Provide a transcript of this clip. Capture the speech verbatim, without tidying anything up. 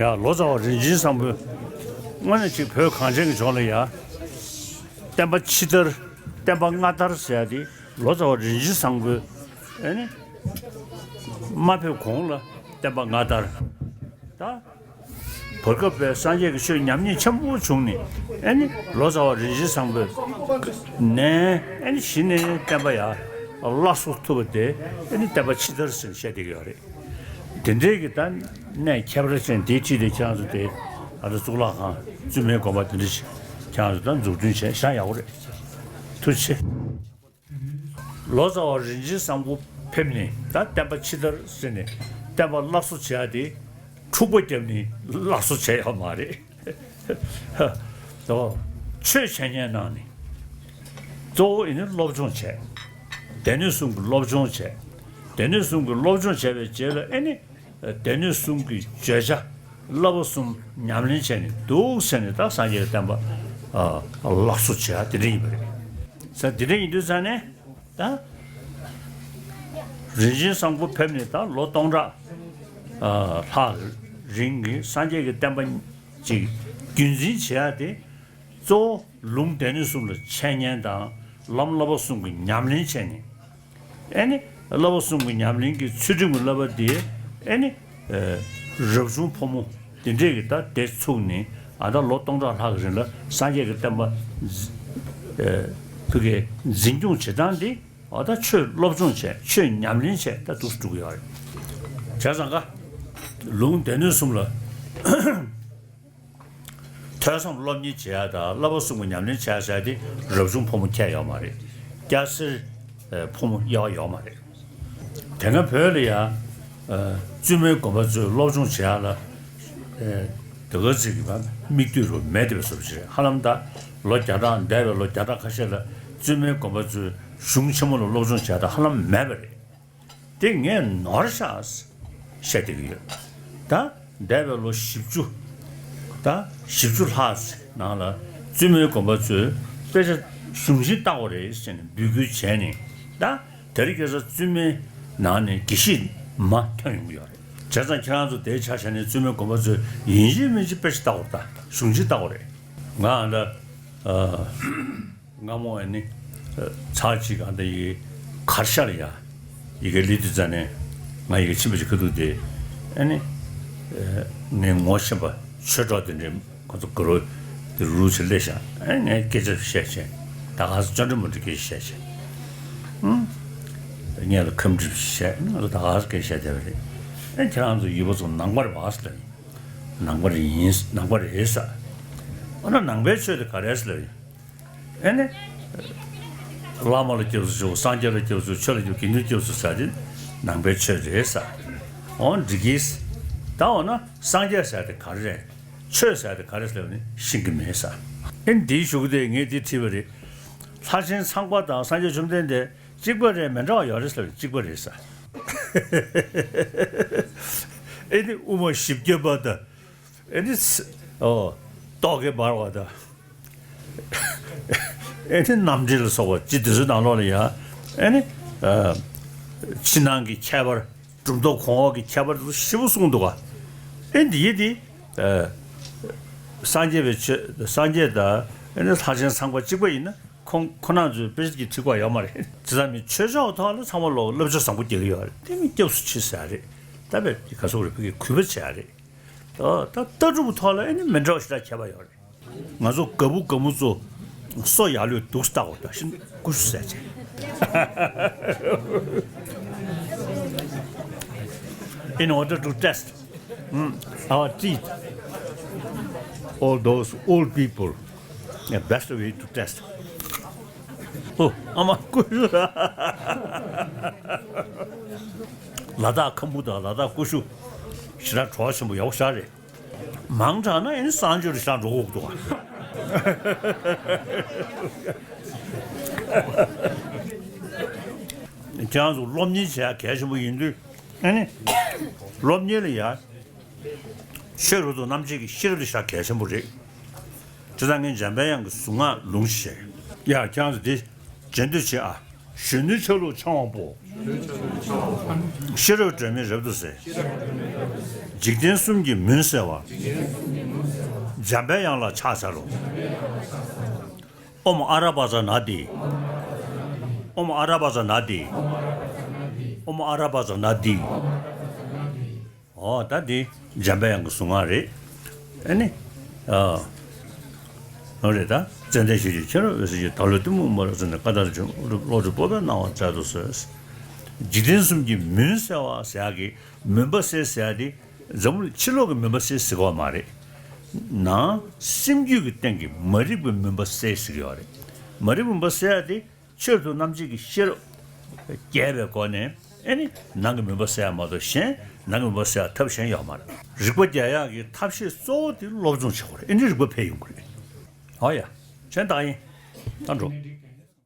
ཡ། ལོ་ཙཱ་བ་རིན་ཆེན་བཟང་པོས་དངོས་གནས་ཅིག་བོད་གངས་ཅན་གྱི་ལྗོངས་ལ་ཡ། བསྟན་པ་ཕྱི་དར། བསྟན་པ་སྔ་དར་ཟེར་ཡ་དེ་ལོ་ཙཱ་བ་རིན་ཆེན་བཟང་པོས་ཨེ་ནི། མ་ཕེབས་གོང་ལ་བསྟན་པ་སྔ་དར། ད་བར་སྐབས་པའི་སངས་རྒྱས་ཀྱི་ཆོས་ཉམས་ཉེས་ཆེན་པོ་བྱུང་ནས་ཨེ་ནི་ལོ་ཙཱ་བ་རིན་ཆེན་བཟང་པོས་ནས་ཨེ་ནི་གཞི་ནས་བསྟན་པ་ཡ་སླར་གསོ་ཐུབ་པ་དེ་ཨེ་ནི་བསྟན་པ་ཕྱི་དར་ཟེར་བཤད་བསྡད་ཀྱི་ཡོད་རེད། དེ་འདྲའི་གི་ད་གནད་ཁྱད་པར་ཅན་དེའི་ཁྲིད་དེ་ཁྱེད་རང་ཚོ་དེ་ཨ་ད་གཙུག་ལག་ཁང་བཙུན་མའི་དགོན་པ་དེ་འདྲ་ཞིག་ཁྱེད་རང་ཚོ་ད་འཛུགས་སྐྲུན་བྱས་བཞག་ཡག་པོ་རེད། ཐུགས་རྗེ་ཆེ། ལོ་ཙཱ་བ་རིན་ཆེན་བཟང་པོ་ཕེབས་ནས་ད་བསྟན་པ་ཕྱི་དར་ཟེར་ནས་བསྟན་པ་སླར་གསོ་བྱེད་ཡ་དེ་འཁྲུག་པ་བརྒྱབ་ནས་སླར་གསོ་བྱས་ཡོད་མ་རེད། ད་ཆོས་བྱེད་མཁན་ནང་ནས་གཙོ་བོ་ཡིན་ན་སློབ་སྦྱོང་བྱས། སྡེ་སྣོད་གསུམ་གྱི་སློབ་སྦྱོང་བྱས། སྡེ་སྣོད་གསུམ་གྱི་སློབ་སྦྱོང་བྱས་པའི་རྗེས་ལ་ཨེ་ནི། སྡེ་སྣོད་གསུམ་གྱི་བརྗོད་བྱ་བསླབ་པ་གསུམ་ཉམས་ལེན་བྱས་ནས་འདུག་ཟེར་ནས་ད་སངས་རྒྱས་ཀྱི་བསྟན་པ་ཨ་སླར་གསོ་བྱེད་ཡ་དེ་འདྲ་ཡིན་པ་རེད། ས་དེ་འདྲ་ཡིན་དུས་ཙང་ནས་ད་རིན་ཆེན་བཟང་པོ་ཕེབས་ནས་ད་ལོ་སྟོང་ཕྲག་ཨ་ལྷག་རིང་གི་སངས་རྒྱས་ཀྱི་བསྟན་པ་ཅིག་རྒྱུན་འཛིན་བྱེད་ཡ་དེ། གཙོ་བོ་ལུང་སྡེ་སྣོད་གསུམ་ལ་འཆད་ཉན་དང་ལམ་བསླབ་པ་གསུམ་གྱི་ཉམས་ལེན་བྱས་ནས། ཨེ་ནི། བསླབ་པ་གསུམ་གྱི་ཉམས་ལེན་གྱི་ཚུལ་ཁྲིམས་ཀྱི་བསླབ་པ་དེ་ཨེ་ནི། རབ་བྱུང་ཕོ་མོ་དེ་འདྲས་ཀྱི་ད་སྡེ་ཚུགས་ནས་ཨ་ད་ལོ་སྟོང་ཕྲག་ལྷག་གི་རིང་ལ་སངས་རྒྱས་ཀྱི་བསྟན་པ་འཛི་ཨེ་ཕ་གིའི་འཛིན་སྐྱོང་བྱེད་སྟངས་འདི་ཨ་ད་ཆོས་སློབ་སྦྱོང་བྱས་ཆོས་ཉམས་ལེན་བྱས་ད་འདུག་སེ་འགྲོ་གི་ཡོད་རེད། བྱས་ཙང་ཀ་ལུང་སྡེ་སྣོད་གསུམ་ལ། ཐོས་བསམ་སློབ་གཉེར་བྱེད་ཡ་དང་བསླབ་པ་གསུམ་གྱི་ཉམས་ལེན་བྱེད་ཡ་ཟེར་ཡ་དེ་རབ་བྱུང་ཕོ་མོ་ཁྱད་ཡོད་མ་རེད། སྐྱ་སེར་ཕོ་མོ་དབྱེ་བ་ཡོད་མ་རེད། དེ་སྔ་བོད་ལ་ཡ་བཙུན་མའི་དགོན་པ་ཚོས་སློབ་སྦྱོང་བྱེད་ཡ་ལ་དེ་ག་ཚིག་གི་མིག་ལྟོས་རུ་མེད་དེ་བའི་བཟོ་འདྲ་ཞིག་རེད། ཧ་ལམ་ད་ལོ་བརྒྱ་ཕྲག་འདས་པའི་ལོ་བརྒྱ་ཕྲག་ཁ་ཤས་ལ་བཙུན་མའི་དགོན་པ་ཚོས་གཞུང་ཆེན་མོ་ལ་སློབ་སྦྱོང་བྱེད་ཡ་ད་ཧ་ལམ་མེད་པ་རེད། དེ་ངས་ནོར་ཤག་བཤད་བསྡད་ཀྱི་ཡོད། ད་འདས་པའི་ལོ་བཞི་བཅུ། ད་བཞི་བཅུ་ལྷག་ནང་ལ་བཙུན་མའི་དགོན་པ་ཚོས་དཔེ་ཆ་གཞུང་ཆེན་ལྟ་དགོས་རེད་ཟེར་ནས་འབོད་སྐུལ་བྱས་ནས། ད་དེ་རིང་ཁ་སང་བཙུན་མའི་ནང་ནས་དགེ་བཤེས་མ་ཐོན་ཡོང་གི་ཡོད་རེད། བྱས་ཙང་ཁྱེད་རང་ཚོ་དེའི་ཆ་བཞག་ནས་བཙུན་མའི་དགོན་པ་ཚོས་ཡིན་གཅིག་མིན་གཅིག་དཔེ་ཆ་ལྟ་དགོས་རེད། ད་གཞུང་ཆེན་ལྟ་དགོས་རེད། ང་ཨ་ད། སྔ་མོ་ཨ་ནི། ཚར་གཅིག་གང་ལྟར་ཡི་གར་ཤར་ལ་ཡ། ཡི་གེ་ལི་དུ་ཙ་ནས་ང་ཡི་གེ་ཕྱིན་པ་ཅིག་ཁ་ཐུག་དེ། ཨ་ནི། ངའི་ངོ་ཤེས་པ་ཆོས་གྲོགས་དེ་འདྲས་ཁོ་ཚོ་གུ་རུ་དེ་རུ་ཆེ་སླེབས་ཤག་ཨ་ངས་སྐད་ཆ་བཤད་བྱས། ད་ག་ས་ཅོ་འདྲི་མོ་འདྲི་སྐད་བཤད་བྱས། ཨང་། ངས་ལ་ཁམས་འདྲི་བཤད་ང་ཚོ་ད་ག་ས་སྐད་བཤད་བསྡད་པ་རེད། ཨ་ཁྱེད་རང་ཚོ་ཡུལ་པ་ཚོ་ནང་པ་རེད་བ་ཟེར་ལབ་ཡིན། ནང་པ་རེད་ཡིན་ནང་པ་རེད་ཟེར། ཨ་ན་ནང་པའི་ཆོས་དེ་ག་རེད་ཟེར་ལབ་ཡིན། ཨེ་ནི། བླ་མ་ལ་སྐྱབས་སུ་མཆིའོ། སངས་རྒྱས་ལ་སྐྱབས་སུ་མཆིའོ། ཆོས་ལ་སྐྱབས། དགེ་འདུན་སྐྱབས་སུ་མཆིའོ་ཟེར་དེ་ནང་པའི་ཆོས་རེད་ཟེར། འོ་འགྲིག་གི། ད་འོ་ན་སངས་རྒྱས་ཟེར་དེ་ག་རེ་རེད། ཆོས་ཟེར་དེ་ག་རེ་ཟེར་ནི་ཤེས་ཀྱི་མེད་ཟེར། ཨེ་འདིའི་གཞུག་དེ་ངས་འདི་བྲིས་པ་རེད། ལྷ་ཆེན་ཚངས་པ་དང་སངས་རྒྱས་བཅོམ་ལྡན་འདས་གཅིག་པ་རེད་མི་འདྲ་བ་ཡོད་རེད་ཟེར་བ་གཅིག་པ་རེད་ཟེར། ཨེ་ནི་དབུ་མ་བཞི་བརྒྱ་པ་དང་། ཨེ་ནི། ཨོ། རྟོག་གེ་འབར་བ་དང་། ཨེ་ནི་རྣམ་འགྲེལ་ལ་སོགས་པ་ཅི་དེ་ཚོའི་ནང་ལོགས་ལ་ཡང་། ཨེ་ནི། ཨ། ཕྱི་ནང་གི་ཁྱད་པར། གྲུབ་མཐའ་གོང་འོག་གི་ཁྱད་པར་དེ་ཚོ་ཞིབ་པོ་གསུངས་འདུག་ག་ཨེ་འདི་ཡིན་དེ། ཨ། སངས་རྒྱས་པའི་ཆོས་སངས་རྒྱས་དང་ཨེ་ནི་ལྷ་ཆེན་ཚངས་པ་གཅིག་པ་ཡིན་ན་ཁོང་ཁོ་རང་ཚོའི་དཔེ་ཆ་གི་ཁྲིད་དགོས་ཡོད་མ་རེད། དེ་ཚང་མས་ཆོས་ཕྱོགས་ཐོག་ལ་ཚང་མ་ལོག་བསླབ་བྱ་བཟང་པོ་རྒྱག་གི་ཡོད་རེད། དེ་མིན་སྐྱབས་སུ་མཆི་ཟེར་ཡ་རེད། ད་བས་དེ་ག་སོག་རེད་ཕ་གི་གུས་པ་བྱེད་ཡ་རེད། ཨོ་ད་ལྟ་གྲུབ་ཐོག་ལ་ཨེ་ནི་མི་འདྲ་བ་ཞེ་དྲག་ཁྱད་པར་ཡོད་རེད། ང་ཚོ་དགའ་བུ་དགའ་མོ་ཚོ་སོ་ཡག་ལོས་འདུག་སྟག་འོ་ད་ཤིན་ཀུ་ཤུ་ཟས་བྱས། In order to test, mm, our teeth, all those old people, the best way to test. ཨོ་ཨ་མ་ཀུ་ཤུ། ལ་དྭགས་ཁམ་བུ་དང་ལ་དྭགས་ཀུ་ཤུ་ཞེ་དྲག་བྲོ་བ་ཆེན་པོ་ཡག་པོ་ཞེ་དྲག་རེད། མང་དྲགས་ན་ཨེ་ནི་གསང་སྤྱོད་རེ་ཤག་འགྲོ་དགོས་འདུག་ག་ཁྱེད་རང་ཚོ་སློབ་གཉེར་བྱེད་ཡ་གལ་ཆེན་པོ་ཡིན་དུས་ཨེ་ནི་སློབ་གཉེར་ལ་ཡ་ཆོས་རབ་ཏུ་རྣམ་འབྱེད་ཀྱི་ཤེས་རབ་དེ་ཤག་གལ་ཆེན་པོ་རེད། བྱས་ཙང་ངས་འཇམ་དཔལ་དབྱངས་ཀྱི་གཟུངས་སྔགས་ལུང་ཞིག་བཤད། ཡ་ཁྱེད་རང་ཚོ་འདི་བྱེད་འདོད་བྱེད་ཨ། གཞོན་ནུའི་ཆ་ལུགས་འཆང་བ་པོ། ཤེས་རབ་སྒྲོན་མེས་རབ་ཏུ་གསལ། འཇིག་རྟེན་གསུམ་གྱི་མུན་སེལ་བ། འཇམ་པའི་དབྱངས་ལ་ཕྱག་འཚལ་ལོ། ཨོཾ་ཨ་ར་པ་ཙ་ན་དྷཱིཿ། ཨོཾ་ཨ་ར་པ་ཙ་ན་དྷཱིཿ། ཨོཾ་ཨ་ར་པ་ཙ་ན་དྷཱིཿ། ཨོ་ད་འདི་འཇམ་པའི་དབྱངས་ཀྱི་གཟུངས་སྔགས་རེད། ཨ་ནི། ཨ། ཨོ་རེད་ད། ཙན་དན་ཞལ་གྱི་མཁྱེན་རབ་འོད་ཟེར་གྱིས། བདག་བློའི་གཏི་མུག་མ་རིག་ཚོགས་ནི། ཀ་དག་ལས་བྱུང་བློ་གྲོས་སྤོབས་པས་སྣང་བ་བསྩལ་དུ་གསོལ། འཇིག་རྟེན་གསུམ་གྱི་མུན་སེལ་བ་ཟེར་ཡག་གི་མུན་པ་སེལ་ཟེར་ཡག་དེ་འཛམ་བུ་གླིང་ཕྱི་ལོགས་ཀྱི་མུན་པ་སེལ་ཟེར་གྱི་ཡོད་མ་རེད། ནང་སེམས་རྒྱུད་ཀྱི་སྟེང་གི་མ་རིག་པའི་མུན་པ་སེལ་ཟེར་གྱི་ཡོད་རེད། མ་རིག་པའི་མུན་པ་སེལ་ཡག་དེ། ཆེད་དུ་རྣམ་འབྱེད་ཀྱི་ཤེས་རབ་རྒྱས་པའི་སྒོ་ནས་ཨེ་ནི་ནང་གི་མུན་པ་སེལ་ཡ་མ་གཏོགས་གཞན་ནང་གི་མུན་པ་སེལ་ཡ་ཐབས་གཞན་ཡོད་མ་རེད། རིག་པ་རྒྱས་ཡག་གི་ཐབས་ཤེས་གཙོ་བོ་དེ་སློབ་སྦྱོང་བྱེད་དགོས་རེད། ཨེ་ནི་རིག་པ་འཕེལ་ཡོང་གི་རེད། ཨོ་ཡ། གཞན་དག་ཡིན། ད་འགྲོ།